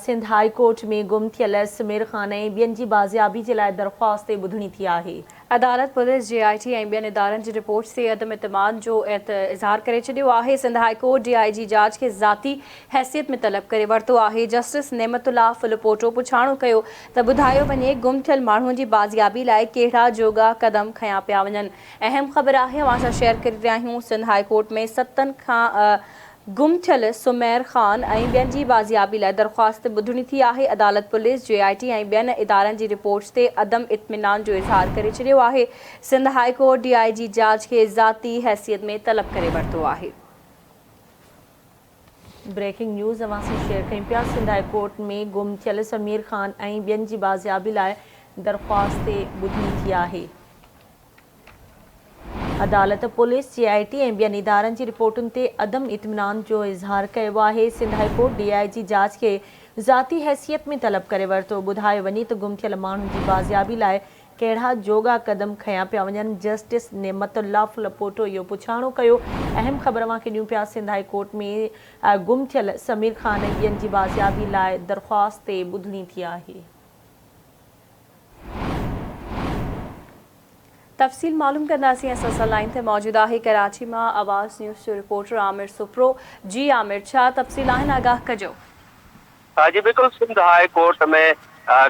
Sindh high court ۾ گم ٿيل سمير خان ۽ ٻين جي بازيابي جي لاء درخواست تي ٻڌڻي ٿي آهي. عدالت پوليس، جي آء ٽي ۽ ٻين ادارن جي رپورٽس تي عدم اعتماد جو اظهار ڪري ڇڏيو آهي. Sindh high court D I G جاچ کي ذاتي حيثيت ۾ طلب ڪري ورتو آهي. جسٽس نعمت الله ڦلپوٽو پڇاڻو ڪيو ته ٻڌايو وڃي گم ٿيل ماڻهن جي بازيابي لاء ڪهڙا جوڳا قدم کنيا پيا وڃن. اهم خبر آهي اوهان سان شيئر ڪري رهيا آهيون سنڌ هاء ڪورٽ ۾ ستن کان گم ٿيل سمير خان ۽ ٻين جي بازيابي لاء درخواست تي ٻڌڻي ٿي آهي، عدالت پوليس، جي آء ٽي ۽ ٻين ادارن جي رپورٽس تي عدم اطمينان جو اظهار ڪري ڇڏيو آهي، Sindh high court D I G جاچ کي ذاتي حيثيت ۾ طلب ڪري ورتو آهي. بريڪنگ نيوز اوهان سان شيئر ڪيون پيا سنڌ هاء ڪورٽ ۾ گم ٿيل سمير خان ۽ ٻين جي بازيابي لاء درخواست تي ٻڌڻي ٿي آهي. عدالت پوليس، جي آء ٽي ۽ ٻين ادارن جي رپورٽن تي عدم اطمينان جو اظهار ڪيو آهي، Sindh high court D I G جاچ کي ذاتي حيثيت ۾ طلب ڪري ورتو، ٻڌايو وڃي ته گم ٿيل ماڻهن جي بازيابي لاء ڪهڙا جوڳا قدم کنيا پيا وڃن، جسٽس نعمت الله ڦلپوٽو اهو پڇاڻو ڪيو، اهم خبر اوهان کي ڏيون پيا سنڌ هاء ڪورٽ ۾ گم ٿيل سمير خان ۽ ٻين جي بازيابي لاء درخواست تي ٻڌڻي ٿي آهي. تفصيل معلوم ڪنداسين اسان سان لائين تي موجود آهي ڪراچي مان آواز نيوز جو رپورٽر عامر سپرو جي عامر ڇا تفصيل آهن آگاهه ڪجو. ها جي بلڪل سنڌ هاء ڪورٽ ۾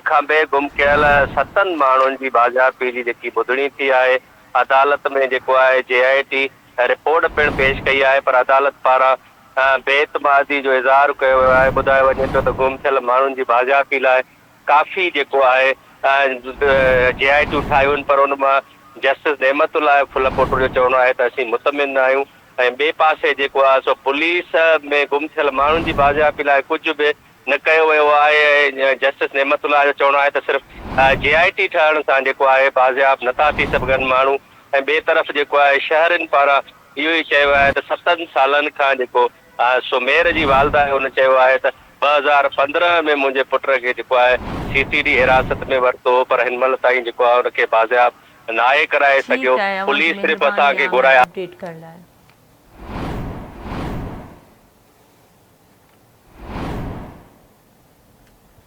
کنڀي گم ڪيل ستن ماڻهن جي بازيابي جي جيڪي ٻڌڻي ٿي آهي عدالت ۾ جيڪو آهي جي آء ٽي رپورٽ پڻ پيش ڪئي آهي پر عدالت پاران بي اعتمادي جو اظهار ڪيو ويو آهي ٻڌايو وڃي پيو ته گم ٿيل ماڻهن جي بازيابي لاء ڪافي جيڪو آهي جي آء ٽيون ٺاهيون آهن پر ان مان جسٽس نعمت الله ڦلپوٽو جو چوڻ آهي ته اسين مطمئن نه آهيون ۽ ٻئي پاسي جيڪو آهي سو پوليس ۾ گم ٿيل ماڻهن جي بازيابي لاء ڪجهه به نه ڪيو ويو آهي ۽ جسٽس نعمت الله جو چوڻ آهي ته صرف جي آء ٽي ٺهڻ سان جيڪو آهي بازياب نٿا ٿي سگهن ماڻهو ۽ ٻئي طرف جيڪو آهي شهرين پاران اهو ئي چيو آهي ته ستن سالن کان جيڪو سمير جي والده آهي ان چيو آهي ته 2015 ۾ منهنجي پٽ کي جيڪو آهي سي ٽي ڊي حراست ۾ ورتو هو پر هن مهل تائين جيڪو آهي ان کي بازياب ناهي ڪرائي ٺيڪ سگهيو آهي اوهان جي پوليس صرف مهرباني اسان کي عامر گهرائي اپڊيٽ ڪرڻ لاء.